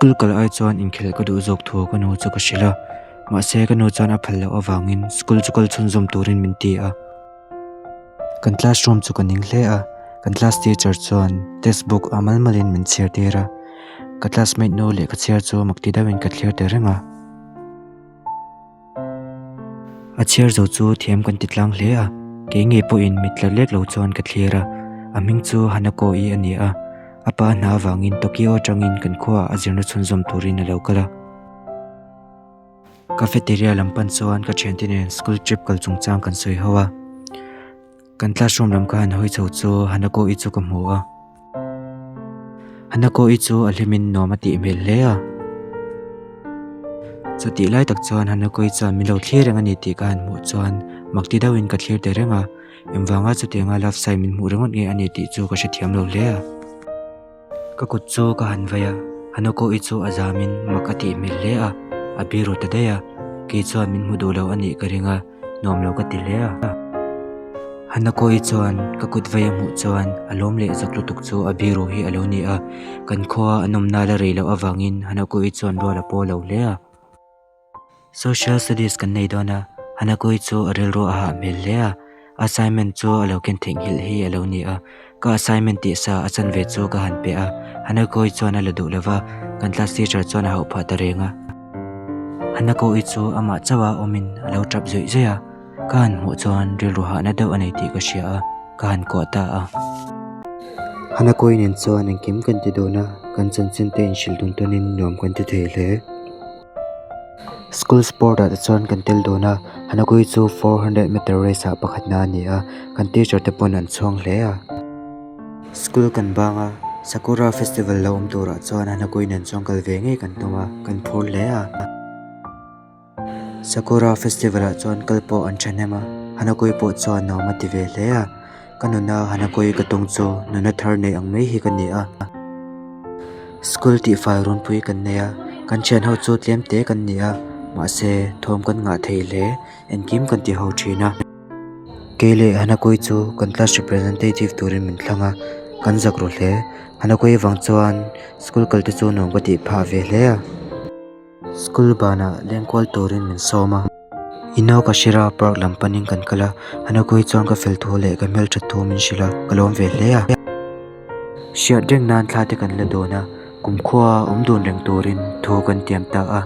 School kal ai chuan inkhelh ka duh zawk thu ka nu chu ka hrilh a, mahse ka nu chuan a phal loh avangin school chu kal chhunzawm turin min ti a. Kan classroom chu ka ning hle a, kan class teacher chuan text book a mal malin min chhiar tir a, ka classmate nu lehkha chhiar chu mak ti deuhin ka thlir ta reng a. A chhiar zo chu thiam kan ti tlang hle a, kei ngei pawhin mit tla lek lo chuan ka thlir a, a hming chu Hanako-i a ni a, a pa hna avangin Tokyo atangin kan khuaah a zirna chhunzawm turin a lo kal a. Cafeteria lam pan chuan ka thiante nen school trip kal chungchang kan sawi ho a, Kan classroom lam ka han hawi chho chu Hanako-i chu ka hmu a. Hanako-i chu a hlimin nuam a tih hmel hle a. Chutih lai tak chuan Hanako-i chuan min lo thlir reng a ni tih ka han hmuh chuan mak ti deuhin ka thlir ta reng a. Engvanga chutianga love sign min hmuh ringawt nge a ni tih chu ka hrethiam lo hle a. Ka kut chu ka han vai a, Hanako-i chu a zamin mak a tih hmel hle a, a biru ta daih a, kei chuan min hmu duh lo a nih ka ring a, nuam lo ka ti hle a. Hanako-i chuan ka kut vai a hmuh chuan a lawm leh zak lutuk chu a biru hi a lo ni a, kan khua a nawmna la rei loh avangin Hanako-i chuan rual a paw lo hle a. Social Studies kan nei dawn a, Hanakui chu a rilru a hah hmel hle a, assignment chu a lo ken theihnghilh hi a lo ni a, ka assignment tih sa a chanve chu ka han pe a, Hanakui chuan a la duh lo va, kan class teacher chuan a hauh phah ta reng a. Hanakui chu amah chauh a awmin a lo tap zawih zawih a, ka han hmuh chuan rilru hahna deuh a nei tih ka hria a, ka han kuah ta a. Hanakui nen chuan engkim kan ti dun a, kan chanchin te inhrilh dun tawnin nuam kan ti thei hle. School sport ah te chuan kan tel dawn a Hanakui chu 400 meter race ah pakhatna a ni a kan teacher te pawn an chhuang hle a. School kan bang a Sakura festival lo awm turah chuan Hanakui nen chuan kal ve ngei kan tum a kan phur hle a. Sakura festival ah chuan kal pawh an thahnem a Hanakui pawh chuan nuam a ti ve hle a. Ka nuna Hanakui ka tawng chu nuna thar nei ang mai hi ka ni a. School tihfai runpui kan nei a, kan thian ho chu tlem te kan ni a, mahse thawm kan ngah thei hle, engkim kan ti ho thin a. Kei leh Hanakui chu kan class representative turin min thlang a, kan zak ru hle. Hanakui vang chuan school kal te chu nuam ka tih phah ve hle a. School banah lengkual turin min sawm a. Inokashira park lam panin kan kal a, Hanakui chuan ka fel thu leh ka hmelthat thu min hrilh a, ka lawm ve hle a. Hriat reng nan thla te kan la dawn a, kumkhua awm dun reng turin thu kan tiam ta a.